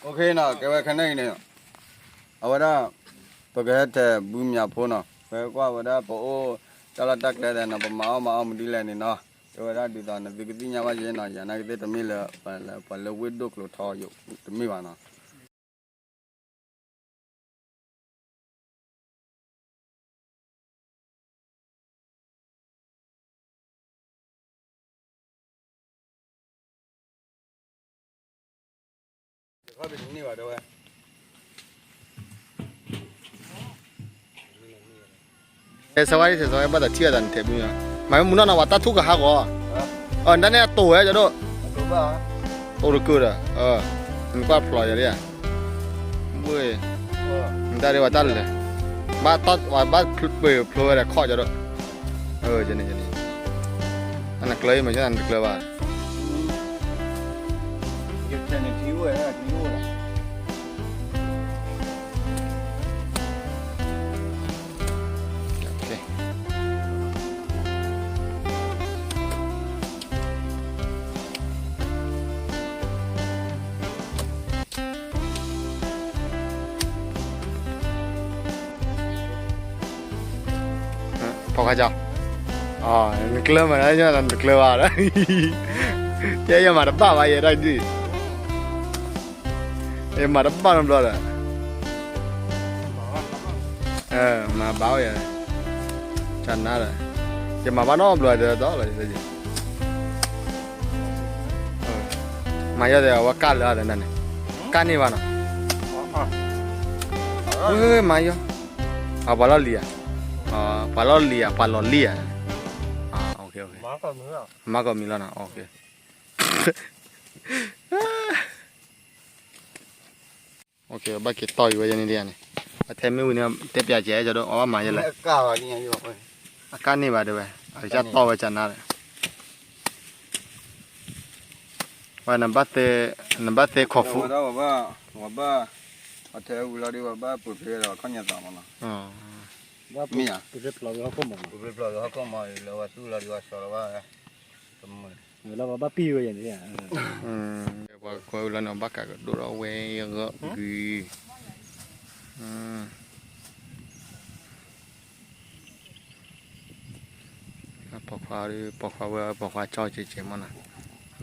အိၣ်ခ့နီၤ ကဲဝဲခဲန့ၣ်အံၤန့ၣ် အဝဲဒၣ် ပကဟဲထဲးဘုမၠးဖိနီၤ ပကွၢ်ဝဲဒၣ်ပအိၣ်တၢ်လီၢ်တၢ်ကျဲသဲးနီၤ ပမၤအီၣ်မၤအီၣ်မနုၤလဲၣ်န့ၣ်နီၤ တဲဝဲဒၣ်ဒ်သိးနသုကသ့ၣ်ညါဘၣ်ယဲနီၤ ယၤနာ်က့သ့ၣ်တမ့ၢ်လၢ ပှၤလၢဝ့ၢ်ဒိၣ်ကျိၤထီယိာ်တမ့ၢ်ဘၣ်နီၤ စဝါဒ်စဝါဘၣ်တၢ်ထံၣ်အသးနထဲးဘုမၠး မၤမ့ၢ်မူနီၢ်နီၢ် ပှၤတၢ်ထူၣ်ကဟးဂီၤ အတၢ်န့ၣ်အတိာ်ဝဲကၠီဒိၣ် တိာ်တကုာ်ဒီး နကွၢ်ဖျိးယၤဒ်ဧါ ဘၣ် နတၢ်ဒ်ပှၤတၢ်လဲၤ ဘၣ်ပှၤဘၣ်ပှ့ၤဖျိဝဲဒီးခီၣ်ကၠီဒိၣ် န့ၣ် နကျၢၤအံၤမ့ၢ်နကျၢၤဘၣ် ပိာ်ခွါကၠီ နကျၢၤမး နကျၢၤဘၣ်ဒီး ယဲယမၤတဘၣ်ဘၣ်ယဲဒၣ်ဒ် ယမၤတဘၣ်နီတဘျီဒီး မၤဘၣ်ဝဲယၤ ကနါဒီး ယမၤဘၣ်နီတဘျီဒီး မၤယီၤဒီး အဝဲကၢ်လၢအသနၢ်န့ၣ် ကၢ်န့ၢ်ဘၣ်နီၤ ဝဲမၤယီၤ ပှၤလီၢ်လံၤဧါ ပှၤလီၢ်လံၤဧါ ပှၤလီၢ်လံၤဧါ မၤကီၢ်မံၤလီၤနီၤ ဘၣ်က့ၤတီၢ်အံၤဝဲယဲန့ၣ်ဒ်န့ၣ် အထဲမ့ၢ်ဝံၤန့ၣ် တဲပျးကဲကၠီဒိၣ် အီၣ်ဘၣ်မၤယဲလဲၣ် အကၢ်န့ၢ်ဘၣ်တဲဝဲ အကၢ်တီၢ်ဝဲကနါဒီး ဝဲ နဘၣ်သ့ခိးဖူ ဝဲဘၣ် အထဲဝံၤလီၤဒ်ဝဲဘၣ်ပှ့ၤဖျိဒီးခီၣ်ညါသးမးနီၤ မ့ၢ်ဧါ ပှ့ၤဖျိဒီးဟီၣ်ခိၣ်မး ပှ့ၤဖျိဒီးဟီၣ်ခိၣ်မးအံၤလၢဝဲသူၣ်လီၤဒ်ဝဲစီၤလီၤဘၣ် ဝဲလီၤပှၤဘၣ်ပံၢ်ဝဲယဲန့ၣ် ပှၤကွဲဝံၤလီၤန့ၣ် ဘၣ်ကးကဒိၣ်ထီၣ်ဝဲအဂီၢ်ဂုၤ ပိာ်ခွါ ပိာ်ခွါဝဲ ပိာ်ခွါကၠီကဲးကဲးမးနီၤ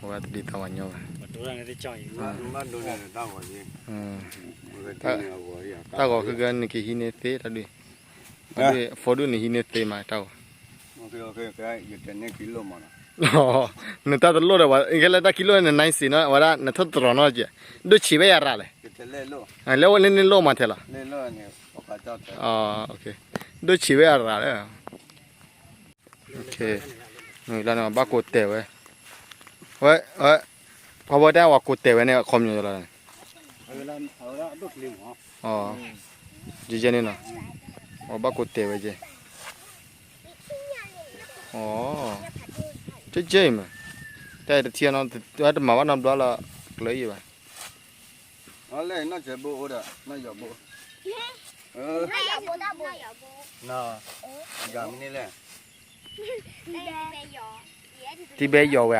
အဝဲတဒ်သိးပှၤညီဘၣ် တၢ်ဂီၤဃုကဲန့ၣ်ကဟံးန့ၢ်သ့တၢ်ဒုး တၢ်ဒုး ဖိဒုးန့ၣ်ဟံးန့ၢ်သ့မးတၢ်ဂီၤ နတၢ်တလိၣ်ဒီး ခဲလၢာ်တၢ်ခံလိၣ်န့ၣ် နနံစ့နီၤ အဝဲဒၣ်နထၢၣ်တရီၤနီၤကဲး ဒိၣ်ဆံးဝဲယၤရၤလဲၣ် လၢဝဲလၢန့ၣ်လိၣ်မးထဲလီၤ ဒိၣ်ဆံးဝဲယၤရၤလၢ လၢန့ၣ် ဘၣ်ကိးတဲာ်ဝဲ ဝဲ ဝဲ ပှၤဝဲတၢ်ဝဲကိးတဲာ်ဝဲန့ၣ် အခီပညီလီၤန့ၣ် ယဲယဲန့ၣ်နီၤ ပှၤဘၣ်ကိးတဲာ်ဝဲယဲ ယဲယဲအံၤမး တၢ်တထံၣ်နီၤ တမၤဘၣ်နီတဘျီလီၤ ကျၢၤယံၤဘၣ် လၢနီၢ်စဲးဘိအိၣ်ဒီး နီၢ်ယီၤဘိ နီၢ်ယီၤဘိ ဂၤမနုၤလဲၣ် တံၤဘဲယီၤဝဲ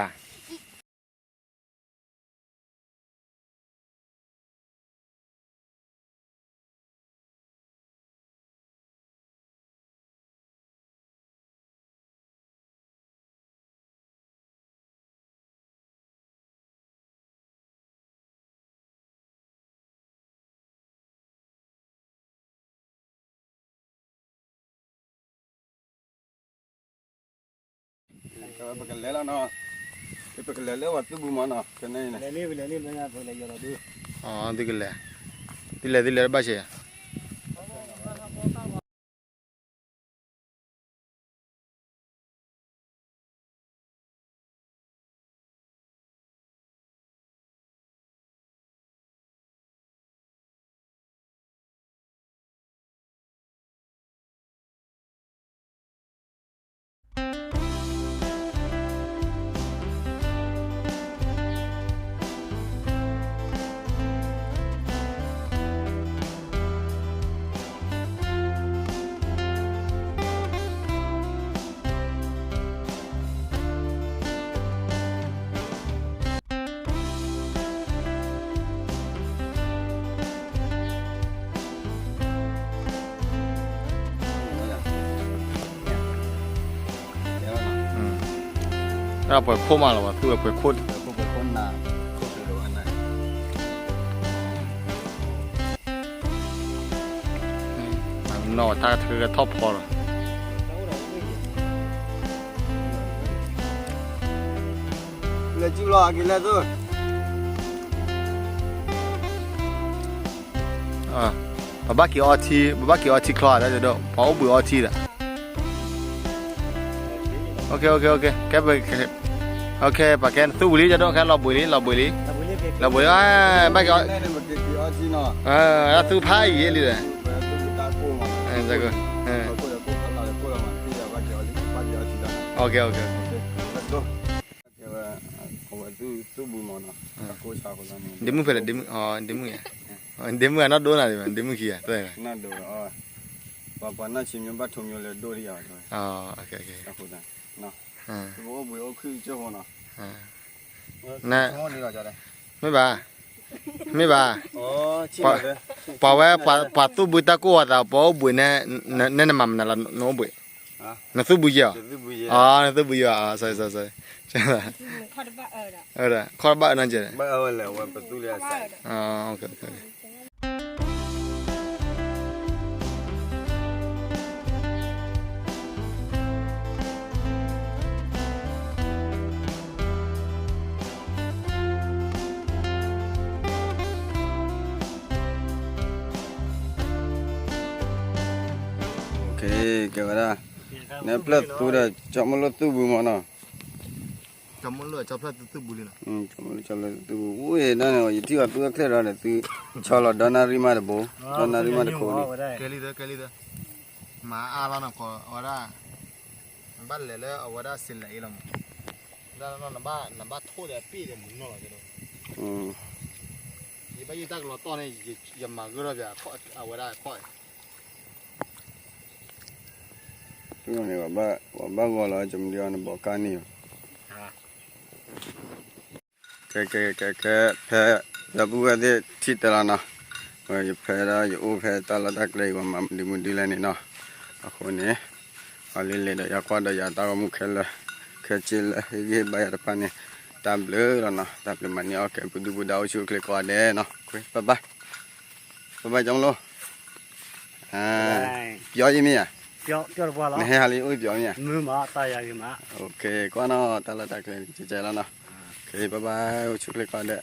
ဧါပကလဲၤလီၤနီၤ ပကလဲၤလၢပှၤသူၣ်ပူၤမးနီၤ ကန့ၣ် သုကလဲၤ သုလဲၤသုလဲၤတဘၣ်ဆဲးယၤ တၢ်ပှဲၤခိၣ်မးလီၤ ပှၤသူဝဲပှဲၤခိၣ်, ပှဲၤခိၣ်နၤ, ခိၣ်တုၤလီၤဝဲနၤ, နီၢ်တၢ်ကထၢကထီၣ်ဖီလီၤ. လဲၤစုလီၤ အက့ၤလဲၤသိ, ပဘၣ်က့ၤအီထံ, ပဘၣ်က့ၤအီထံချီဧါ တၢ်ဒိၣ်, ပှၤအိၣ်ဘှံးအီထံဒီး, ခဲ, ပှၤကဲနသူၣ်ဘှံးလံ တၢ်ဒိၣ် ခဲလီၤဘှံးလံ လီၤဘှံးလံ, လီၤဘှံးလံ, ဘၣ်က့ၤအီထံ, တၢ်သူဖးယံာ်လံဒီး, ဒ့မုၣ်ဖဲလဲၣ်, ဒ့မုၣ်ဧါ, ဒ့မုၣ်ဧါ နီၢ်ဒိၣ်နၤဒံးဘၣ် ဒ့မုၣ်ခံဂၤ, ပှၤနီၢ်ဆံးမ့ၢ်ဘၣ်ထိးမ့ၢ်လၢဒိၣ်ဒံးယၤဘၣ်, ပအိၣ်ဘှံးအိၣ်ခုၣ်ကၢဃိလီၤန့ၣ်, မ့ၢ်ဘၣ်, မ့ၢ်ဘၣ်, ပှၤဝဲ ပှၤသူၣ်ဘှံးတၢ်ကိၢ်ဝဲသး ပှၤအိၣ်ဘှံးန့ၣ်, နဲနမၤမနုၤလၢနအိၣ်ဘှံး, နသူၣ်ဘှံးယဲၢ်အီၤ, နသူၣ်ဘှံးယဲၢ်အီၤ, ခီၣ်တဘၣ်အၢနီတစဲး, ကဲဝဲဒၣ်, နဲဖျၢၣ်သူဒီး ကၠီမိၢ်လိၣ်သူၣ်ဘှံးမးနီၤ, ကၠီမိၢ်လိၣ် ကၠီဖျၢၣ်သူၣ်ဘှံးလံနီၤ, ကၠီမိၢ်လိၣ် ကၠီဖျၢၣ်သူၣ်ဘှံး ဝဲဒၣ်န့ၣ် ယထံၣ်အီၤသူအချၢၣ်ဒီးန့ၣ် သုဆီလီၤဒီနၣ်ရံၣ်မးတဘိ, ဒီနၣ်ရံၣ်မးတခိၣ်န့ၣ်, ကဲလံဒီး ကဲလံဒီး, မၤအါလီၤနီၤ ကိးဝဲဒၣ်, နဘၣ်လဲၤလၢအဝဲဒၣ်စံးလဲၤအံၤလီၤမး, ဒၣ်နဘၣ်ထိၣ်ဒီးပ့ၢ်ဒီးမုၢ်နီၢ်လီၤ, ယဘၣ်ယတၢ်ကလီၤတီၢ်န့ၣ် ယမၤဂၢၢ်ထီၣ်ပၠး အဝဲဒၣ်ခီၣ် န့ၣ် ပှၤဘၣ်ဂီၤလီၤ ကမဒံအီၤန့ၣ် ဘီးကါန့ၣ်ယီၤ, ကဲ ကဲ ကဲ ကဲ ဖဲ ဒီပုၢ်ဝဲၢ်သ့ၣ်ထံၣ်တဲလီၤနီၤ, ယဖဲဒီးယအိၣ်ဖဲတၢ်လီၢ်တၢ်ကျဲအံၤ ပှၤမၤမနုၤမနုၤလဲၣ်န့ၣ်နီၤ, အဃိန့ၣ် ပှၤလၢလဲၤဒီးယၤကွၢ်ဒီးယၤတၢ်ဂီၤမူခဲလၢာ် ခဲစ့လၢဟ့ၣ်ဂံၢ်ဟ့ၣ်ဘါယၤတဖၣ်န့ၣ် တၢ်ဘျုးလီၤနီၤ, တၢ်ဘျုးမၤန့ၢ်အီၣ်ကဲ ပဒုၣ်ပဒါအိၣ်ဆူၣ်အိၣ်ချ့ကိးဂၤဒဲးနီၤ, ဘၣ်ဘၣ် ဘၣ်ဘၣ် ကၠီမိၢ်လိၣ် ပျီယမ့ၢ်ဧါ, နဟဲဟးလၢယအိၣ်ပျီမ့ၢ်ဧါ, ကွၢ်နီၤ တၢ်လီၢ်တၢ်ကျဲ ကဲကဲလီၤနီၤ, ဘၣ်ဘၣ် အိၣ်ဆူၣ်အိၣ်ချ့ကိးဂၤဒဲး